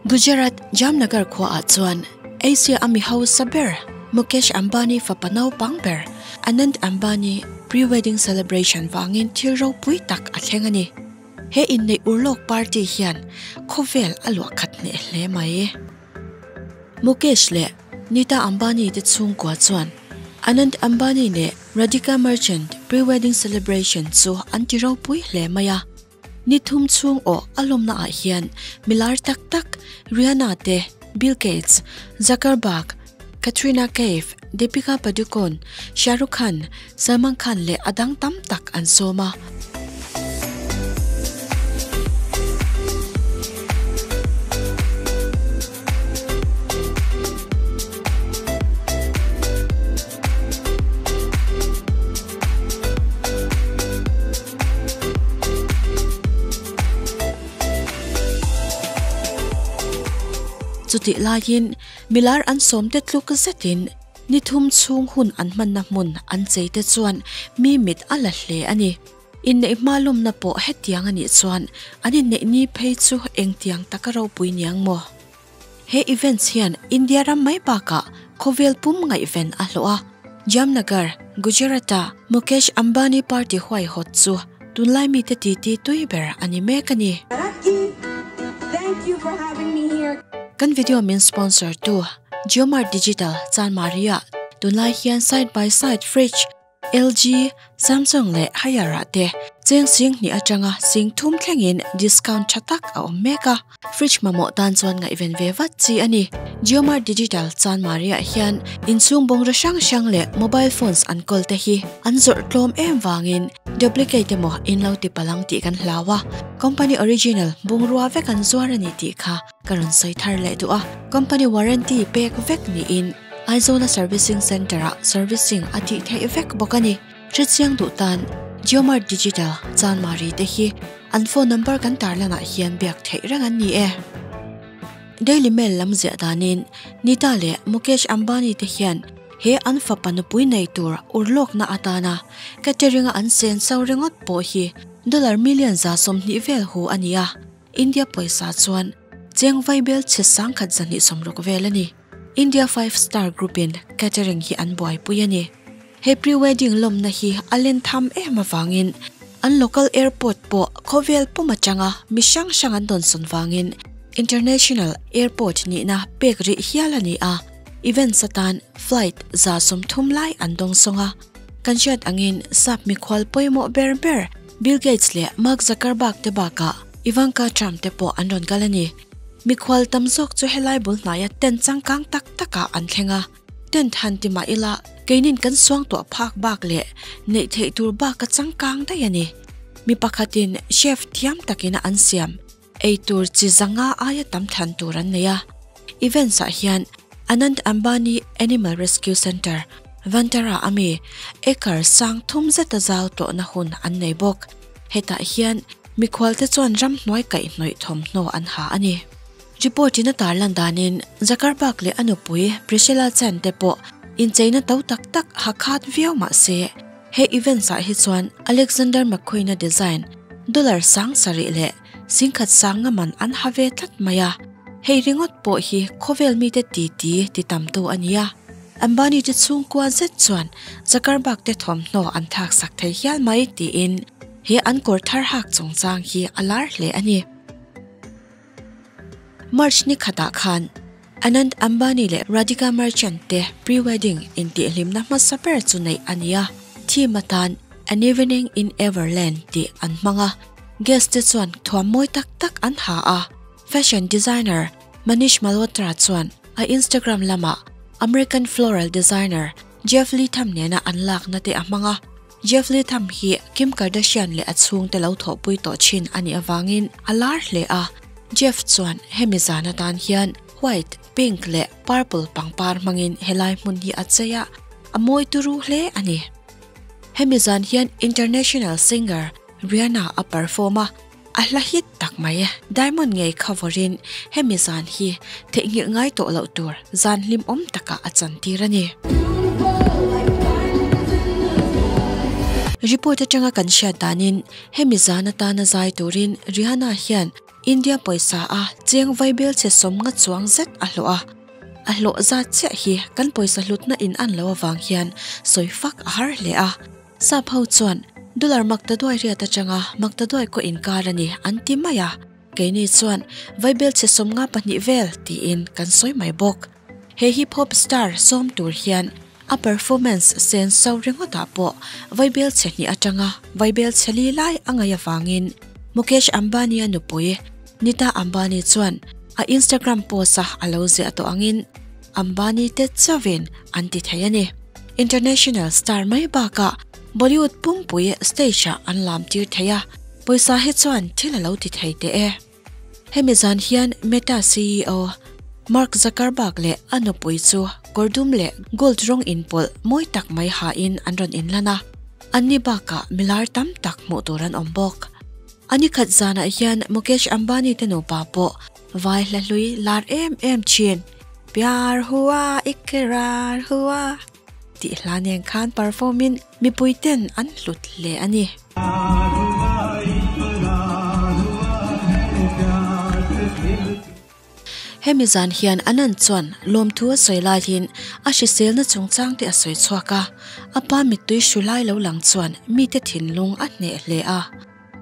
Gujarat Jamnagar khuaah chuan Asia a mi hausa ber Mukesh Ambani fapa naupang ber Anant Ambani pre-wedding celebration vangin thil ropui tak a thleng a ni. He inneih urlawk party hian khawvel a luah khat hneh hle mai. Mukesh leh Nita Ambani te chhungkua chuan Anant Ambani leh Radhika Merchant pre-wedding celebration chu an ti ropui hle mai a. Ni thum chhung aw a lawmna ah hian milar tak tak Rihanna te, Bill Gates, Zuckerberg, Katrina Kaif, Deepika Padukone, Shah Rukh Khan, Salman Khan leh a dang tam tak an sawm a. Chutih laiin milar an sawmte tluk zetin ni thum chhung hun an hmanna hmun an cheite chuan mi mit a la hle a ni. Inneih hma lawmna pawh hetiang a nih chuan an inneih ni phei chu engtiang taka ropui niang maw? He events hian India ram mai bakah khawvel pum ngaihven a hlawh a. Jamnagar, Gujarat-a Mukesh Ambani party huaihawt chu tunlai mite titi tui ber a ni mek a ni. Kan video min sponsor tu Jiomart Digital Chanmari-ah tunlai hian side by side fridge, LG, Samsung leh Haier ah te cheng sing hnih atanga sing thum thlengin discount tha tak a awm mek a, fridge mamawh tan chuan ngaihven ve vat chi a ni. JioMart Digital Chanmari ah hian inchhung bungraw hrang hrang leh mobile phones an kawl te hi an zawrh tlawm em vangin duplicate emaw in lo ti palang tih kan hlau a, company original bungrua vek an zuar a ni tih kha ka rawn sawi thar leh duh a, company warranty pek vek niin Aizawla Servicing Centre-ah servicing a tih theih vek bawk a ni. Hrechiang duh tan JioMart Digital Chanmari te hi an phone number kan tarlanah hian biak theih reng an ni e. Daily Mail lam ziah danin Nita leh Mukesh Ambani te hian he an fapa nupui nei tur urlawkna atana catering-a an sen so ringawt pawh hi dollar million 120 vel hu a ni a, India pawisa chuan cheng vaibel chhe 1260 vel a ni. India Five Star Group in catering hi an buaipui a ni. He pre-wedding lawmna hi a len tham em avangin an local airport pawh khawvel pum atanga mi hrang hrang an dawnsawn vangin international airport nihna pek rih hial a ni a, events atan flight 30 lai an dawngsawng a. Kan hriat angin sap mikhual pawimawh ber ber Bill Gates leh Mark Zuckerberg te bakah Ivanka Trump te pawh an rawn kal a ni. Mikhual tam zawk chu helai bul hnaia tent changkang tak takah an thleng a, tent han ti mah ila keinin kan suangtuah phak bak leh neih theih tur bak a changkang daih a ni. Mi pakhatin chef thiam takin a an siam ei tur chi zanga aia tam thlan tur an nei a. Events ah hian Anant Ambani Animal Rescue Centre, Vantara ami acre 3000 zeta zau tlawhna hun an nei bawk. Hetah hian mikhualte chuan ramhnuai kaihhnawih thawmhnaw an ha a ni. Report in a tarlan danin Zuckerberg leh a nupui Priscilla Chan te pawh incheina to tak tak ha khat viau mah se, he events ah hi chuan Alexander McQueen a design dollar 7000 leh 10,000 nga man an ha ve tlat mai a. Hei ringawt pawh hi khawvel mite titi ti tamtu a ni a. Ambani te chhungkua zet chuan Zuckerberg te thawmhnaw an thlak sak thei hial mai tiin he an kawr thar hak chungchang hi a lar hle a ni. March ni khatah khan Anant Ambani leh Radhika Merchant te pre-wedding intihhlimna hmasa ber chu neih a ni a, theme atan An Evening in Everland tih an hmang a, guest te chuan thuam mawi tak tak an ha a, fashion designer Manish Malhotra chuan a Instagram lamah American floral designer Jeff Leatham nena an lakna te a hmang a. Jeff Leatham hi Kim Kardashian leh a chhungte lo thawhpui tawh thin a nih avangin a lar hle a. Jeff chuan hemi zan atan hian white, pink leh purple pangpar hmangin helai hmun hi a chei a, a mawi turu hle a ni. Hemi zan hian international singer Rihanna a perform a. A hla hit tak mai e. Diamond ngei kha vawrin hemi zan hi theihnghilh ngai tawh loh tur zan hlimawm takah a chantir a ni. Report atanga kan hriat danin hemi zan atana zai turin Rihanna hian India pawisa a cheng vaibelchhe 50 chuang zet a hlawh a, a hlawh zat chiah hi kan pawisa hlutna in an loh avang hian sawi fak a har hle a. Sap ho chuan dollar maktaduai riat atanga maktaduai kaw inkar a ni an ti mai a, keini chuan vaibelchhe 52 vel tiin kan sawi mai bawk. He hip hop star sawm tur hian a performance sen so ringawtah pawh vaibelchhe hnih atanga vaibelchhe li lai a ngaih avangin Mukesh Ambani-a nupui Nita Ambani chuan a Instagram post-a a lo ziah tawh angin Ambani te chauhin an ti thei a ni. International star mai bakah Bollywood pumpui stage-ah an lam tir thei a, pawisa hi chuan thil a lo ti thei teh e. Hemi zan hian Meta CEO Mark Zuckerberg leh a nupui chu kawr dum leh gold rawng inpawlh mawi tak mai hain an rawn inlan a, anni bakah milar tam tak hmuh tur an awm bawk. A nikhat zanah hian Mukesh Ambani te nupa pawh vai hla hlui lar em em thin, Pyar hua ikrar hua tih hla nen khan perform in mipui ten an hlut hle a ni. Hemi zan hian Anand chuan lawmthu a sawi laiin a hriselna chungchang te a sawi chhuak a, a pa mittui hru lai lo lang chuan mite thinlung a hneh hle a.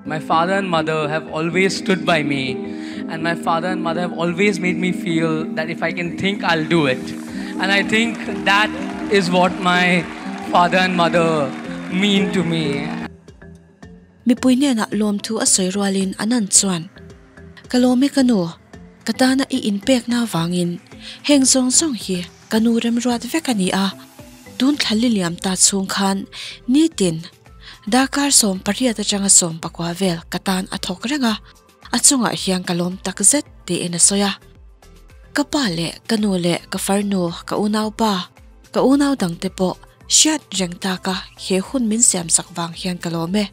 My father and mother have always stood by me and my father and mother have always made me feel that if I can think, I'll do it. And I think that is what my father and mother mean to me. Mipui hnenah lawmthu a sawi rualin Anand chuan, Ka lawm e ka nu, ka tana i inpekna avangin heng zawng zawng hi ka nu remruat vek a ni a, tun thla liliam ta chhung khan nitin Darkar 18 atanga 19 vel ka tan a thawk reng a, a chungah hian ka lawm tak zet tiin a sawi a. Ka pa leh ka nu leh ka farnu, ka unaupa, ka unau dangte pawh hriat reng taka he hun min siamsak vang hian ka lawm e.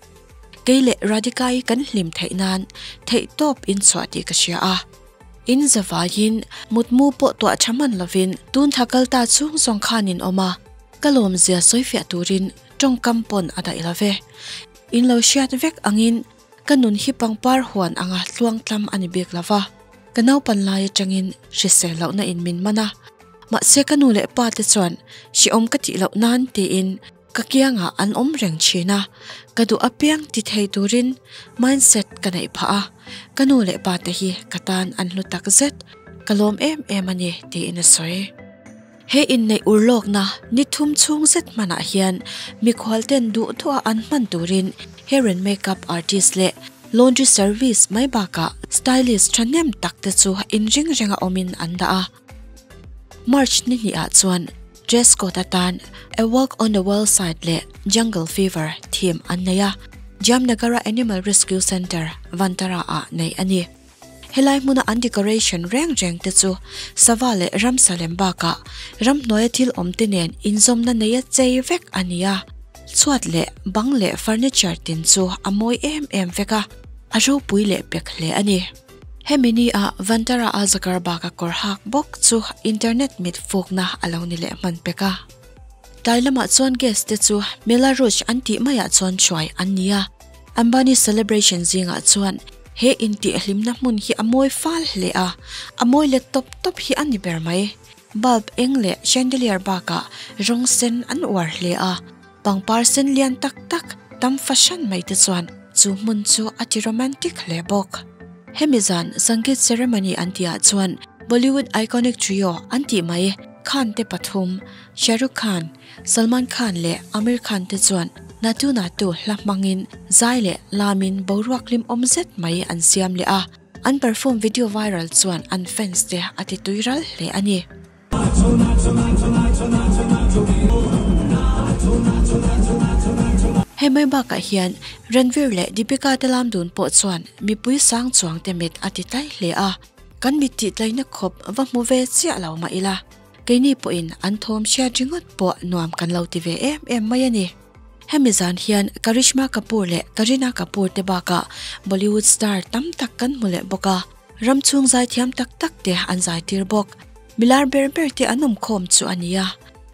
Kei leh Radhika-i kan hlim theih nan theihtawp in chhuah tih ka hria a. In zavaiin mutmu pawh tuah tha hman lovin tun thla kal ta chhung zawng khan in awm a, ka lawmzia sawifiah turin tawngkam pawn a daih lo ve. In lo hriat vek angin ka nun hi pangpar huan anga tluangtlam a ni bik lo va, ka naupan lai atangin hrisel lohna in min man a, mahse ka nu leh pa te chuan hrehawm ka tih loh nan tiin ka kiangah an awm reng thin a, ka duh apiang ti thei turin mindset ka neih phah a, ka nu leh pa te hi ka tan an hlu tak zet, ka lawm em em a ni tiin a sawi. He inneih urlawkna ni thum chhung zet hmanah hian mikhualten duh duha an hman turin hair and makeup artist leh laundry service mai bakah stylist thahnem tak te chu inring renga awmin an dah a. March ni hnihah chuan dress code atan A Walk on the Wild Side leh Jungle Fever theme an nei a, Jamnagar-a Animal Rescue Centre, Vantara-ah neih a ni. Helai hmuna an decoration reng reng te chu sava leh ramsa lem bakah ramhnuaia thil awm te nen inzawmna neia chei vek a ni a. Chhuat leh bang leh furniture tin chu a mawi em em vek a, a ropui leh pek hle a ni. Hemi ni ah Vantara a Zuckerberg a kawr hak bawk chu internet mit fukna a lo ni leh hman pek a. Tlai lamah chuan guest te chu Mela Rouge an tih maiah chuan hruai an ni a. Ambani celebration zingah chuan he intihhlimna hmun hi a mawi fal hle a, a mawi let tawp tawp hi a ni ber mai. Bulb eng leh chandelier bakah rawng sen an uar hle a, pangpar sen lian tak tak tam fahran mai te chuan chu hmun chu a ti romantic hle bawk. Hemi zan Sangeet ceremony an tihah chuan Bollywood iconic trio an tih mai Khan te pathum, Shah Rukh Khan, Salman Khan leh Aamir Khan te chuan Natu Natu hla hmangin zai leh lamin boruak hlim awm zet mai an siam leh a, an perform video viral chuan an fans te a ti tui ral hle a ni. Hei mai bakah hian Ranveer leh Deepika te lam dun pawh chuan mipui sang chuang te mit a ti tlai hle a, kan mit tih tlaina khawp va hmu ve chiah lo mah ila. Keini pawhin an thawm hriat ringawt pawh nuam kan lo ti ve em em mai a ni. Hemi zan hian Karishma Kapoor leh Kareena Kapoor te bakah Bollywood star tam tak kan hmu leh bawk a, ram chhung zaithiam tak tak te an zaitir bawk. Milar ber ber te an awm khawm chu a ni a,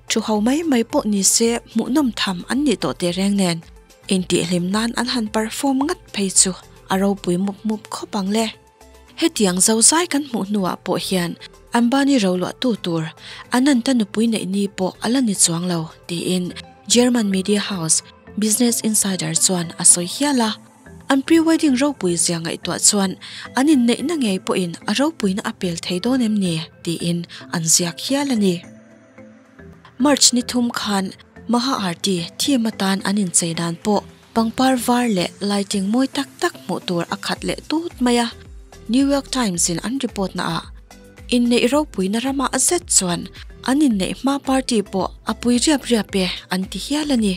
thu ho mai mai pawh ni se hmuhnawm tham an nih tawh tehreng nen intihhlim nan an han perform ngat phei chu a ropui mup mup khawp ang le. Hetiang zozai kan hmuh hnuah pawh hian Ambani roluahtu tur Ananta nupui neih ni pawh a la ni chuang lo, tiin German media house Business Insider chuan a sawi hial a. An pre-wedding ropui zia ngaihtuah chuan an inneihna ngei pawhin a ropuina a pel thei dawn em ni tiin an ziak hial a ni. March ni thum khan Maha Aarti theme atan an inchei dan pawh pangpar var leh lighting mawi tak tak hmuh tur a khat leh tut mai a. New York Times in an report na ah inneih ropuina ramah zet chuan an inneih hma party pawh a pui riap riap e an ti hial a ni.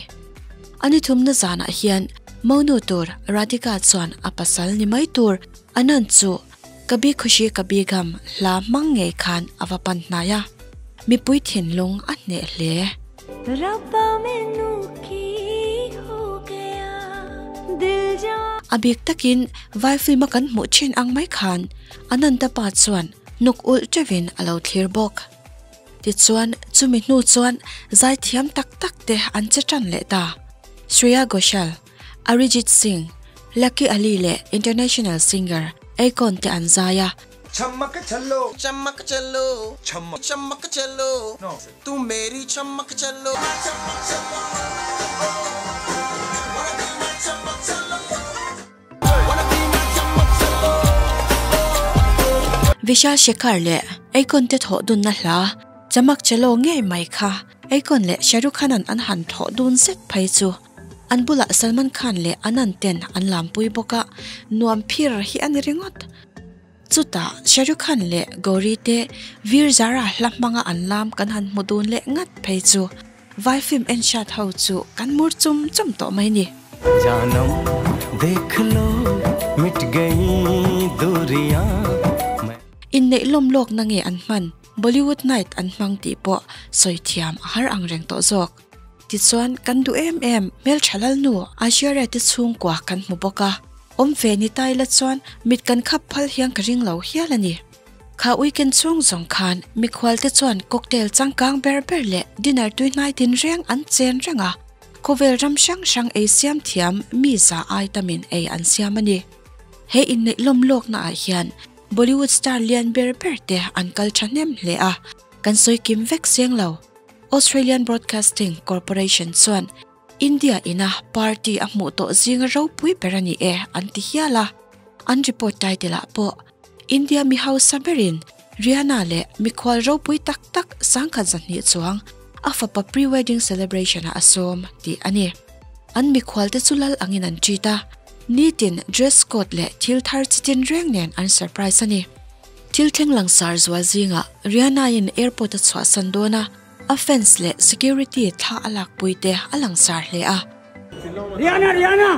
A ni thumna zanah hian Monu tur Radhika chuan a pasal ni mai tur Anand chu Kabhi Khushi Kabhi Gham hla hmang ngei khan a va pan hnai a, mipui thinlung a hneh hle. A bik takin vai film a kan hmuh thin ang mai khan Ananda pa chuan hnuk ulh teuhin a lo thlir bawk. Tichuan, chumi hnu chuan zaithiam tak tak te an che tan leh ta. Shreya Ghoshal, Arijit Singh, Lucky Ali leh international singer Akon te an zai a. Chamak chalo. Chamak chalo. Chamak chamak chalo. No. Tu meri chamak chalo. Chamak chalo. Wanna be my chamak chalo. Wanna be my chamak chalo. Vishal Shekhar leh Akon te thawh dunna hla Chamak Chalo ngei mai kha Akon leh Shah Rukh Khan-a'n an han thawh dun zet phei chu. An bulah Salman Khan leh Anand ten an lampui bawk a, nuam phir hi a ni ringawt. Chutah Shah Rukh Khan leh Gauri te Veer Zara hla hmanga an lam kan han hmu dun leh ngat phei chu vai film en hriat ho chu kan mur chum chum tawh mai ni. Janam dekh lo mit gayi duriyan main. Inneih lawm lawk na nge an hman, Bollywood night an hmang tih pawh sawi thiam a har ang reng tawh zawk. Tichuan, kan duh em em, hmeltha lalnu Aishwarya te chhungkua kan hmu bawk a. Awm ve ni ta ila chuan mit kan khap phal hian ka ring lo hial a ni. Kha weekend chhung zawng khan mikhual te chuan cocktail changkang ber ber leh dinner tuihnai tin reng an chen reng a, khawvel ram hrang hrang ei siam thiam mi za ai tamin ei an siam a ni. He inneih lawm lawkna ah hian Bollywood star lian ber ber te an kal thahnem hle a, kan sawi kim vek seng lo. Australian Broadcasting Corporation chuan India ina party a hmuh tawh zinga ropui ber a ni e an ti hial a. An report title ah pawh India mi hausa berin Rihanna leh mikhual ropui tak tak sangkhat zahnih chuang a fapa pre-wedding celebration ah a sawm tih a ni. An mikhual te chu lal angin an treat a, nitin dress code leh thil thar chi tin reng nen an surprise a ni. Thil thleng langsar zual zingah Rihanna-in airport a chhuahsan dawn a, a fans leh security thla a lakpui te a langsar hle a. Rihanna! Rihanna!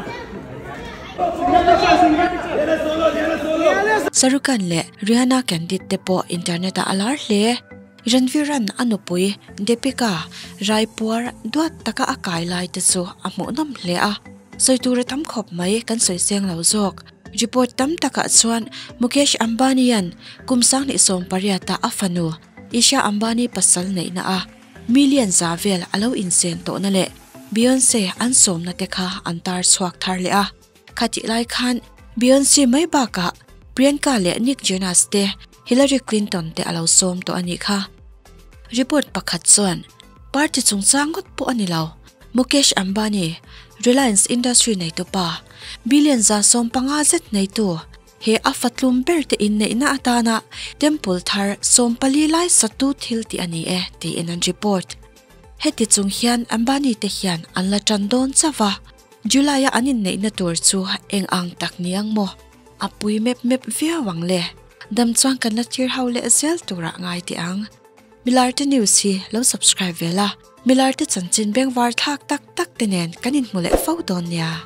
Shahrukh Khan leh Rihanna candid te pawh internet ah a lar hle. Ranveer-a'n a nupui Deepika raipuar duat taka a kai lai te chu a hmuhnawm hle a. Sawi tur a tam khawp mai kan sawi seng lo zawk. Report tam takah chuan Mukesh Ambani-a'n kum 2018-ah a fanu Isha Ambani pasal neihna a million za vel a lo insen tawhna leh Beyonce an sawmna te kha an tar chhuak thar leh a. Khatih lai khan Beyonce mai bakah Priyanka leh Nick Jonas te, Hillary Clinton te a lo sawm tawh a nih kha. Report pakhat chuan party chungchang ngawt pawh a ni lo. Mukesh Ambani, Reliance Industry neitupa, billion 15 zet neitu, he a fatlum ber te inneihna atana temple thar 14 lai satu thil tih a ni e, tiin an report. Heti chung hian Ambani te hian an la tan dawn chauh a, July-a an inneihna tur chu eng ang tak ni ang maw? A pui mep mep viau ang le. Dam chuan kan la tir ho leh zel turah ngai teh ang. Milarte News hi lo subscribe ve la, Milarte chanchin bengvar thlak tak tak te nen kan inhmu leh fo dawn nia.